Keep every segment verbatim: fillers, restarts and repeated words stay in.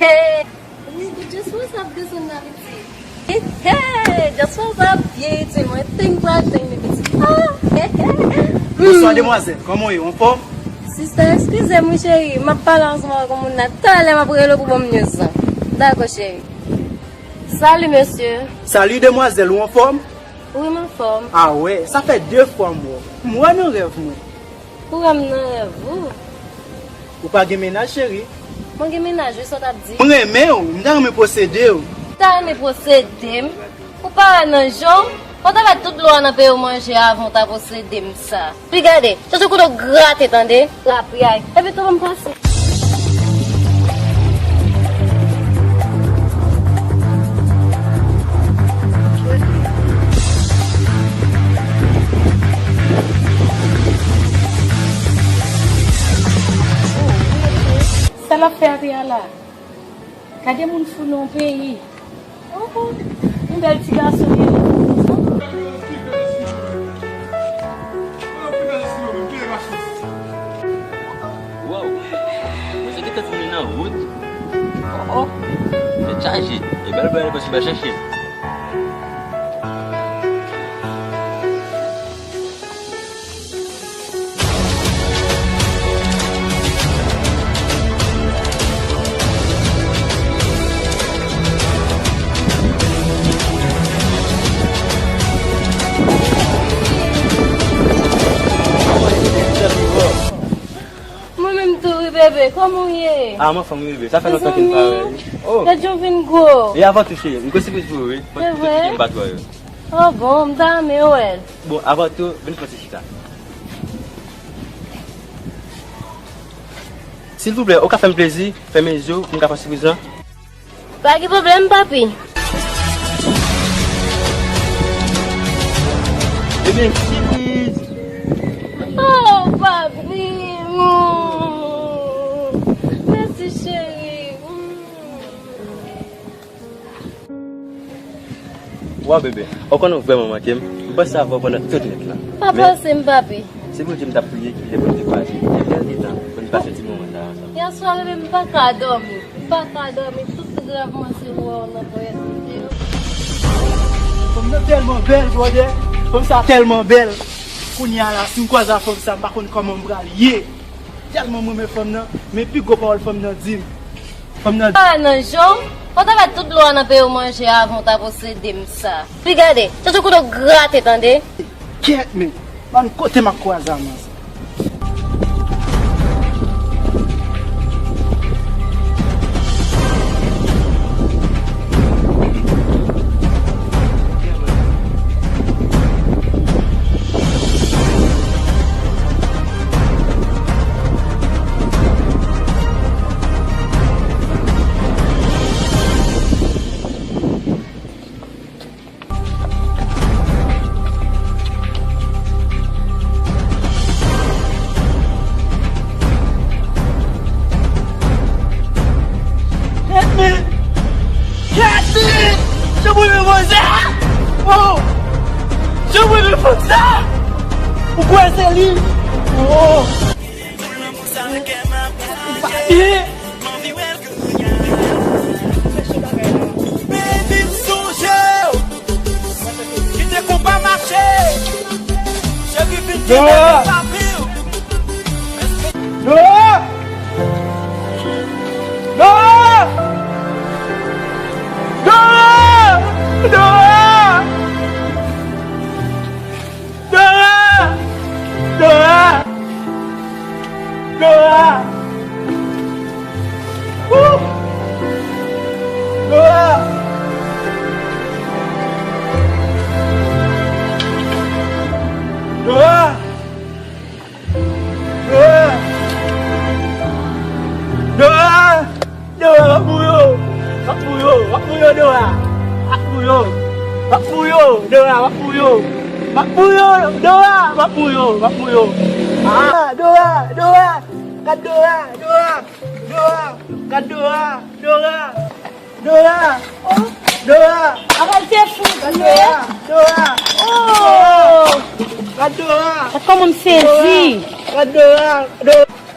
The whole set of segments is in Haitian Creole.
Hey! Wi, Just What's Up desann la, pitit. Hey, hey, Just What's Up byen itil mwen. Teng pral teng li, pitit. Ah, hey, hey, hey. Bonswa, demwazèl. Kòman w ye? Ou anfòm? Sista, eskize m wi, cheri. M ap pale ansanm avèk yon moun la. Talè m ap rele w pou ban m news lan. Dakò, cheri. Salut, monsieur. Salut, demwazèl. Ou anfòm? Wi, m anfòm. Ah wè, sa fè de fwa m wè w. M wè w nan rèv mwen. Ou wè m nan rèv ou? Ou pa gen mennaj, cheri? Mwen gen mennaj wi, sa w t ap di? Mwen renmen w, m ta renmen posede w. Ou ta renmen posede m? Ou pa wè nan jan w? Ou ta bay tout dlo a nan peyi w manje avan w ta posede m sa. Pi gade, se sou kote w grate, tande? Lapyay. Epi tou ban m pase. Sa l ap fè atè a la? Gade moun fou nan yon peyi. Oh, oh, yon bèl ti gason li ye. Waw, mwen se gentan fin nan wout. Oh, oh, tèt chaje. E bèl bèl, mwen se bèl chèche. Mwen menm tou wi, bebe. Kòman w ye? Ah, mwen anfòm wi, bebe. Sa fè lontan ke n pa wè wi. Oh. Gad jan w vin gwo. E avan tou, cheri, m gen sipriz pou ou wi. Se vre? Fò m bat wè yo. Oh bon, m ta renmen wè l. Bon, avan tou, vin pran ti chita. Silvouplè, ou ka fè m plezi, fèmen je w pou m ka fè sipriz lan? Pa gen pwoblèm, papi. Ebyen, sipriz! Oh, papi! Mm. Mèsi, cheri. Mm. Waw, bebe, ou konnen w vrèman manke m. M panse avè w pandan tout nwit lan. Pa panse m, papi. Se Bondye m t ap priye ki fè pou n te kwaze. Gen bèl de tan pou n pase ti moman sa a ansanm. Yèswa, bebe, m pa ka dòmi. M pa ka dòmi. Tout rèv mwen se wè w nan pòyèt mwen yo. Fanm nan tèlman bèl, brother. Fanm sa tèlman bèl. Kounye a la, si m kwaze ak fanm sa, m pa konn kòman m pral ye. Tèlman m renmen fanm nan, men pi gwo pawòl fanm nan di m. Fanm nan. Ah, nan jan w? Ou ta bay tout dlo a nan peyi w manje avan w ta posede m sa. Pi gade, se sou kote w grate, tande? Kèt, men, ban kote m ap kwaze a manzè. Kèt, men! Kèt, men! Janm renmen manzè a! Oh! Janm renmen fanm sa! Ou kwè se li? Oh! Ou pa byen! Baby, m sonje w. Kite konpa mache. Cheri, vin kite konpa viv. Noah! Noah! Noah! Noah! Noah! Noah! Noah! Woo! Noah! Noah! Noah! Noah! Noah, w ap mouri o! W ap mouri o! W ap mouri o, Noah! W ap mouri o! W ap mouri o, Noah! W ap mouri o! W ap mouri o, Noah! W ap mouri o! W ap mouri o! Ah, Noah! Noah! Gad Noah! Noah! Noah! Gad Noah! Noah! Noah! Oh! Noah! Apa l te fou vre? Gad Noah! Noah! Oh! Gad Noah! Gad kòman m sezi! Noah! Gad Noah! Noah!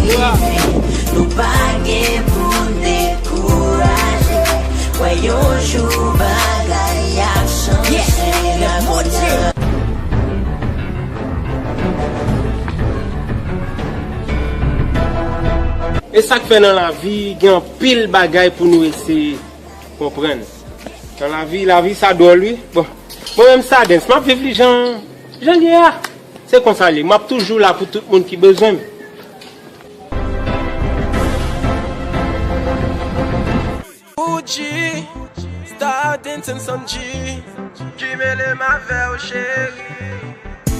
difi. Nou pa gen pou n dekouraje. Kwè yon jou bagay ap chanje. E sa k fè nan lavi, gen anpil bagay pou nou eseye konprann. Nan lavi, lavi sa dwòl, wi. Bon, mwen menm Stardens, m ap viv li jan, jan l ye a. Se konsa l ye. M ap toujou la pou tout moun ki bezwen m. Ou G, Stardens and Son G. Ki mele m avè w, cheri.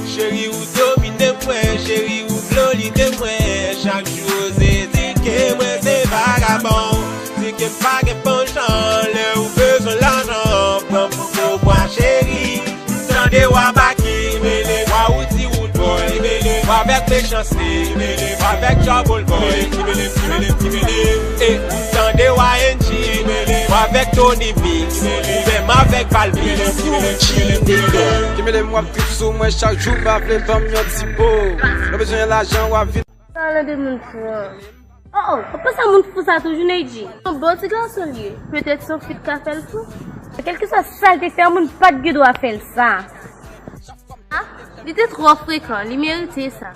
Cheri, ou domine mwen, cheri, ou vle w lide mwen. Chak jou oze di ke mwen se vagabon, di ke m pa gen panjan. Lè ou bezwen lajan, pran pou gwo bwa, cheri. Tande w a Baky, mele w a Woody Woodboy, mele w avèk Mechanste, mele w avèk Trouble Boy, mele, mele, mele, mele, e tande w a Angie, mele w avèk Tony Mix, ou menm avèk Balbi, mele, mele, mele, mele. Ki mele m w ap trip sou mwen chak jou, pa vle ban m yon ti po. Lè w bezwen lajan, w ap vin. Palan de moun fou an. Oh, oh, ou panse a moun fou sa toujou, Neidji? Yon bon ti gason l ye. Petèt se yon fi k ka fè l fou. Kèlkeswa sa l te fè, yon moun pa t gen dwa fè l sa. Ah, li te twò frekan, li merite sa.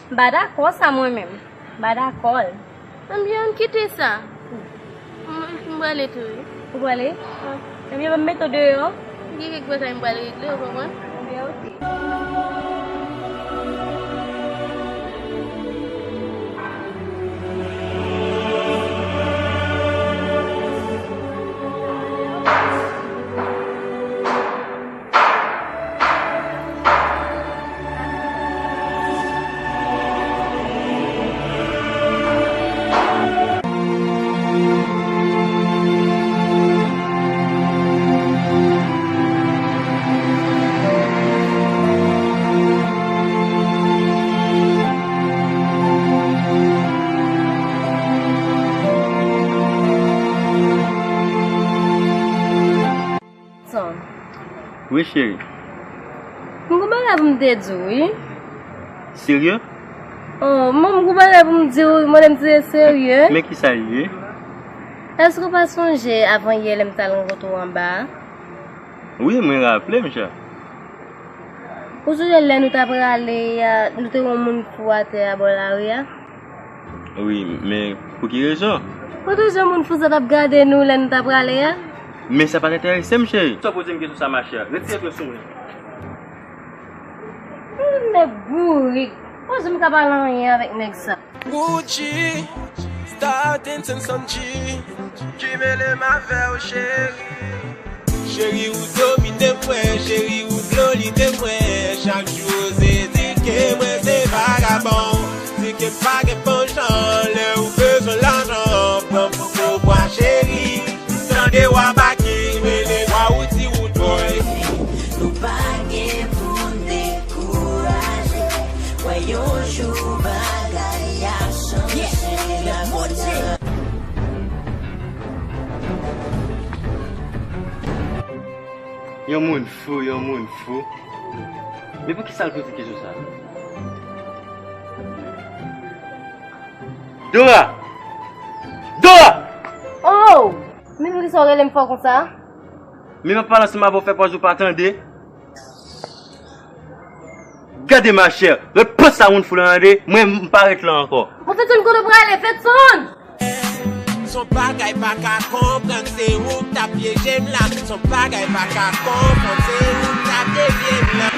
M pa dakò sa mwen menm. M pa dakò l. Ann byen, ann kite sa. Mwen, m prale tou, wi. Ou prale? Wi. Ebyen, ban m mete w deyò. Gen kèk bagay m pral regle, ou konprann? Ebyen, oke. Son. Wi, cheri. M gon bagay pou m te di w, wi. Serye? Oh, m gon bagay pou m di w, wi, mande m si se serye. Men kisa l ye? Èske w pa sonje avan yè lè m t al rankontre w anba a? Wi, mwen raple m sa. Ou sonje lè nou t ap prale a, nou te wè yon moun fou atè a bò lari a? Wi, men pou ki rezon? Ou sonje moun fou sa t ap gade nou lè nou t ap prale a? Men sa pa t enterese m, cheri. Sa w poze m kesyon sa, machè? Retire pye w sou mwen. Hmm, nèg bourik. Ou di m ka pale anyen avèk nèg sa. Gucci, Star Dancing Son G. Ki mele m avè w, cheri. Cheri, ou domine mwen, cheri, ou vle w lide mwen. Chak jou oze di ke mwen se vagabon, di Ke m pa gen panjan, lè ou bezwen lajan, pran m pou pouvwa cheri. M tande w a baki, mele w a ou ti wout boy. Nou pa gen pou n dekouraje. Wè yon jou bagay ap chanje. Yon moun fou, yon moun fou. Men poukisa l poze kesyon sa a? Dora! Dora! Oh! Men poukisa w rele m fò konsa? Men m ap pale ansanm avè w, fè pòz ou pa tande. Gade machè, reprann sa moun fou la tande, mwen m pa ret la ankò. Mwen Fedson, kote w prale, Fedson? Se yon bagay pa ka konprann, se ou k t ap pyeje m la. Se yon bagay pa ka konprann, se ou k t ap devye m la.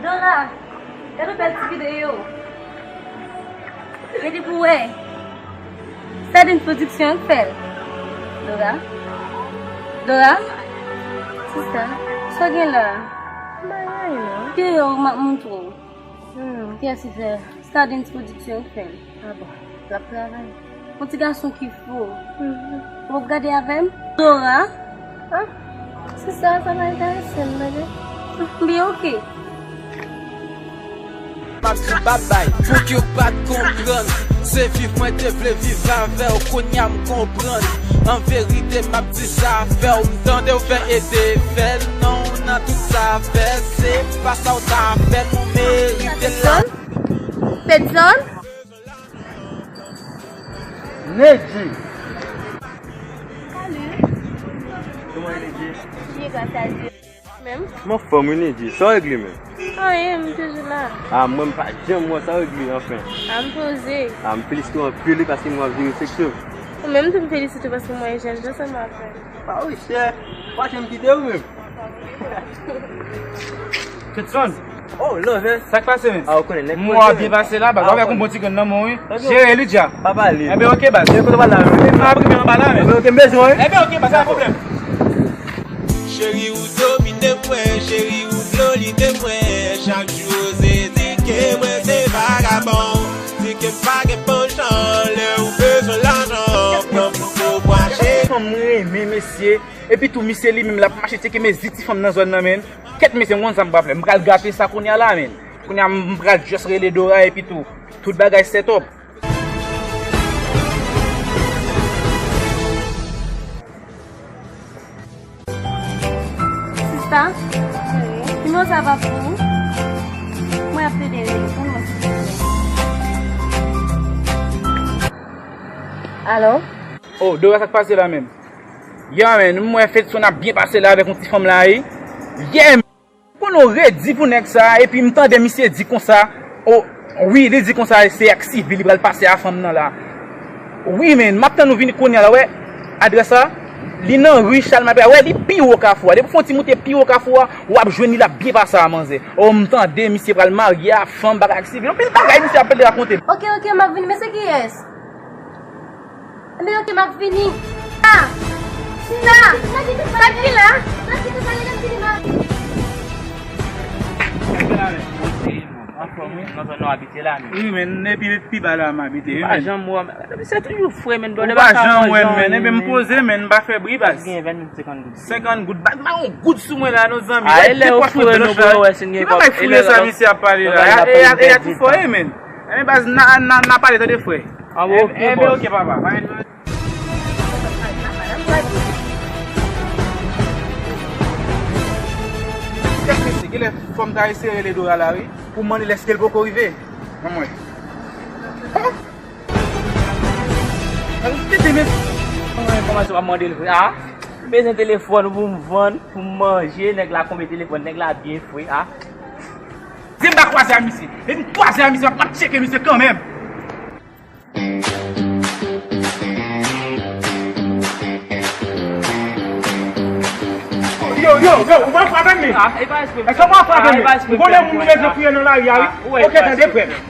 Dora, gade yon bèl ti videyo. Rete pou wè. Sardines Production k fè l. Dora? Dora? Sista, sa w gen la? M pa gen anyen, non. Videyo m ap montre w. Hmm, kiyès ki fè? Sardines Production k fè l. Ah bon, l ap travay. Yon ti gason ki fou. Mhm. W ap gade avè m? Dora? Ah, se sa, sa pa enterese m, bebe. Byen, oke. M ap di babay, pouki w pa t konprann? Se viv mwen te vle viv avè w, kounye a m konprann. An verite, m ap di zafè w, m tande w fè ede fè l non nan tout zafè. Se pa sa w ta fè, nou merite l. Fedson? Nedji. Salut. Kòman w ye, Nedji? Byen, gras a Dye. Menm? M anfòm wi, Nedji. Sa w regle menm? Anyen, m toujou la. A, mwen m pa janm wè sa w regle, anfen. A, m poze. A, m felisite w anpil wi, paske m wè w ap jere seksyon. Ou menm tou m felisite w paske m wè w ap jere seksyon. Pa wi, chè. Pa janm kite w menm. Fedson. Oh, love, eh. Sa k pase, men? A, ou konnen, nèg. M wè w ap byen pase la, baz. W ap fè yon bon ti grenn nan men w, wi. Jere li dja. Pa pale. Enben, oke, baz. Kote w pral la, men? M ap rive anba la, men. Enben, oke, m bezwen w, wi. Enben, oke, baz, pa gen pwoblèm. Cheri, ou domine mwen, cheri, ou vle lide mwen. Chak jou, se di ke mwen se vagabon. Di ke m pa gen panjan, lè ou bezwen lajan, pran pou pouvwa cheri. Fanm renmen mesye. Epi tou, misye li menm l ap mache tcheke mezi ti fanm nan zòn nan, menn. Kèt, mesye, m konn sa m pral fè. M pral gate sa kounye a la, menn. Kounye a, m pral just rele Dora, epi tou, tout bagay set up. Sista, nimewo sa pa pou ou? Mwen ap plede rele pou mwen, silvouplè. Alo? Oh, Dora, sa k pase la menm? Ya, menn, m wè Fedson ap byen pase la avèk yon ti fanm la, wi. Yeah, menn. Konnen w redi pou nèg sa, epi m tande misye di konsa, oh, wi, li di konsa, se ak Sylvie li pral pase a fanm nan la. Wi, menn, m ap tann ou vini kounye a la, wè. Adrès la, li nan ri Chalmay Pèya. Wè, li pi wo Kafou a. Depi w fè yon ti moute pi wo Kafou a, w ap jwenn li, l ap byen pase a, manzè. Oh, m tande misye pral marye a fanm bagay ak Sylvie. Anpil bagay misye ap pede rakonte m. Oke, oke, m ap vini. Men se kiyès? Enben, oke, m ap vini. Ah! Sista! Sa k gen la? Anfòm, wi. Nan zòn nou abite la, men. Wi, men, epi pi ba la m abite, wi, men. Ou pa janm wè m. Se toujou fre, men. Ou pa janm wè m, men. Enben, m poze, men, m pa fè bri, baz. Senkant goud. Senkant goud. Baz, m pa yon goud sou mwen la, non, zanmi. Wè, lè yo foure nou pou yo wè si n gen kòb. Ki bagay foure sa misye ap pale la? E a tou fò ye, men. Enben, baz, n a, n a, n a pale, tande, frè. Enben, oke, papa. Kèt mesye, genlè fò m ta eseye rele Dora la, wi. Pou m mande l èske l poko rive. Ban m wè. Tete, men. Enfòmasyon w ap mande l vre a. M bezwen telefòn pou m vann, pou m manje. Nèg la konbe telefòn, nèg la byen fre a. Di m pa kwaze a misye. Depi m kwaze a misye, m ap pa tcheke misye kanmenm. Yo, yo, yo, ou pa frape m, men? Èske ou pa frape m, men? M konnen moun bezwen kriye nan lari a, wi. Ok, tande, frè m.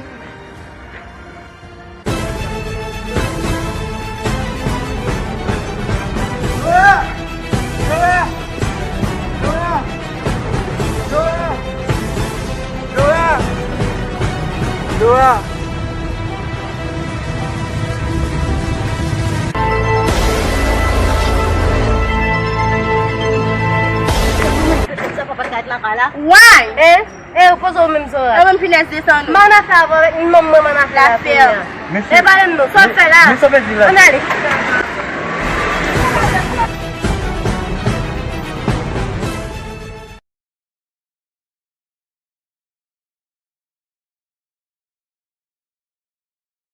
Why? Eh, eh, ou poze w menm Zora. Mwen menm finès desann ou. Manafè avè w, manman manafè la fè. E pale m non, sa w fè la? Ann ale.